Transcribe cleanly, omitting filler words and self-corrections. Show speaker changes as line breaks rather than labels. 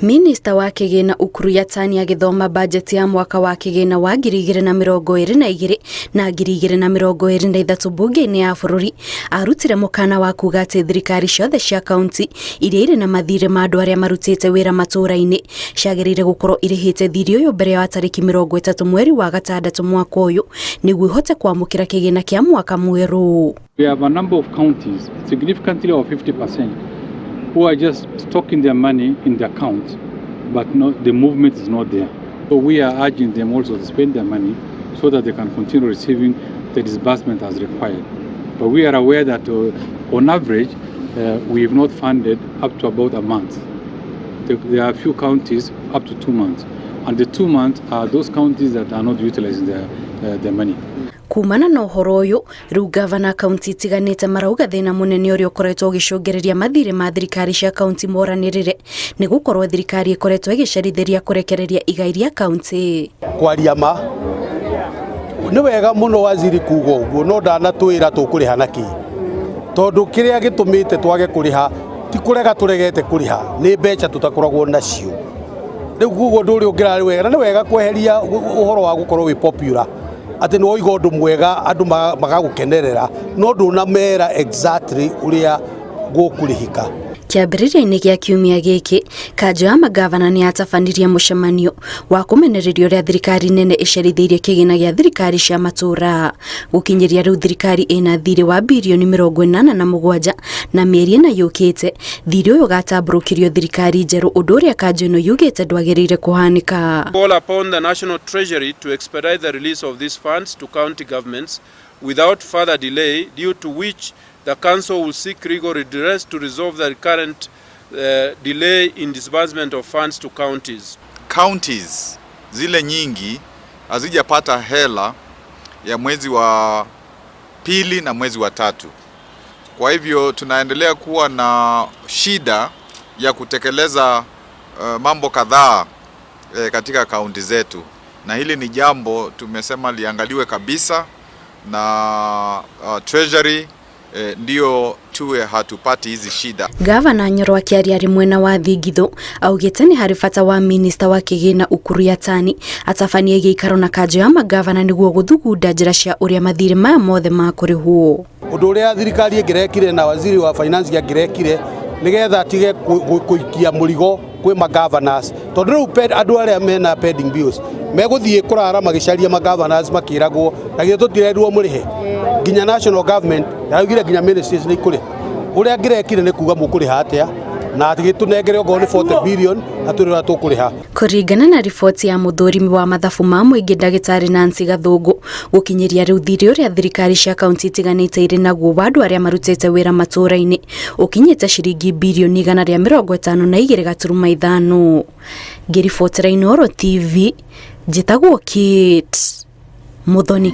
Minista wa kĩgĩna Ukur Yatani agĩthoma bajeti ya mwaka wa kĩgĩna wa 2022 na 2023 mbunge-inĩ ya bũrũri, arutire mũkana wa kuga atĩ thirikari ciothe cia kaunti iria irĩ na mathirĩ ma andũ arĩa marutĩte wĩra matũũra-inĩ ciagĩrĩire gũkorwo irĩhĩte thirĩ ũyũ mbere ya tarĩki 30 mweri wa gatandatũ mwaka ũyũ nĩguo ihote kwamũkĩra kĩgĩna kĩa mwaka mwerũ.
We have a number of counties, significantly over 50%, who are just stocking their money in the account, but not, the movement is not there. So we are urging them also to spend their money so that they can continue receiving the disbursement as required. But we are aware that on average, we have not funded up to about a month. There are a few counties up to 2 months. And the 2 months are those counties that are not utilizing their money.
Kumana na ũhoro ũyũ, rĩu gavana kaunti itiganĩte marauga thĩna mũnene ũrĩa ũkoretwo ũgĩcũngĩrĩria mathirĩ ma thirikari cia kaunti moranĩrĩre nĩ gũkorwo thirikari ĩkoretwo ĩgĩcerithĩria kũrekereria igai rĩa kaunti.
Kwaria ma, nĩ wega mũno waziri kuga ũguo, no ndanatwĩra tũkũrĩha na kĩ, tondũ kĩrĩa gĩtũmĩte twage kũrĩha ti kũrega tũregete kũrĩha, nĩ mbeca tũtakoragwo nacio. Rĩu koguo ũndũ ũrĩa ũngĩrarĩ wega na nĩ wega kweheria ũhoro wa gũkorwo wĩ popular, atĩ nĩ woiga ũndũ mwega andũ magagũkenerera, no ndũnamera exactly ũrĩa gũkũrĩhĩka.
Kĩambĩrĩria-inĩ gĩa kiumia gĩkĩ, kanjũ ya magavana nĩ yatabanirie mũcemanio wa kũmenereria ũrĩa thirikari nene ĩcerithĩirie kĩgĩna gĩa thirikari cia matũũra. Gũkinyĩria rĩu, thirikari ĩna thirĩ wa birioni 87, na mĩeri 4 yũkĩte thirĩ ũyũ ũgatambũrũkĩrio thirikari njerũ, ũndũ ũrĩa kanjũ ĩno yugĩte ndwagĩrĩire kũhanĩka.
Call upon the National Treasury to expedite the release of these funds to county governments without further delay, due to which the Council will seek legal redress to resolve the current delay in disbursement of funds to counties.
Counties zile nyingi hazijapata hela ya mwezi wa pili na mwezi wa tatu. Kwa hivyo tunaendelea kuwa na shida ya kutekeleza mambo kadhaa katika kaunti zetu, na hili ni jambo tumesema liangaliwe kabisa na Treasury, ndio tuwe hatupati hizi shida.
Gavana Nyoro akĩaria arĩ mwena wa Thingithu augĩte nĩ harĩ bata wa minista wa kĩgĩna Ukur Yatani atabanie gĩikaro na kanjũ ya magavana nĩguo gũthugunda njĩra cia ũrĩa mathirĩ maya mothe makũrĩhwo.
Ũndũ ũrĩa thirikari ĩngĩrekire na waziri wa finance angĩrekire nĩgetha atige kũikia mũrigo kwĩ magovernors, tondũ rĩu andũ arĩa mena pending bills megũthiĩ kũrara magĩcaria magovernors makĩragwo na githĩ tũtirerirwo mũrĩhe, nginya national government yaraugire nginya ministries nĩ ikũrĩha. Ũrĩa angĩrekire nĩ kuga mũkũrĩha atĩa na agĩtũnengere okorwo nĩ 40 billion atwĩre ũrĩa tũkũrĩha.
Kũringana na riboti ya mũthũrimi wa mathabu ma mũingĩ ndagĩtarĩ Nancy Gathũngũ, gũkinyĩria rĩu thirĩ ũrĩa thirikari cia kaunti itiganĩte irĩ naguo wa andũ arĩa marutĩte wĩra matũũra-inĩ ũkinyĩte ciringi birioni 152.5. Ngĩribotera Inooro TV, njĩtagwo Kate Muthoni.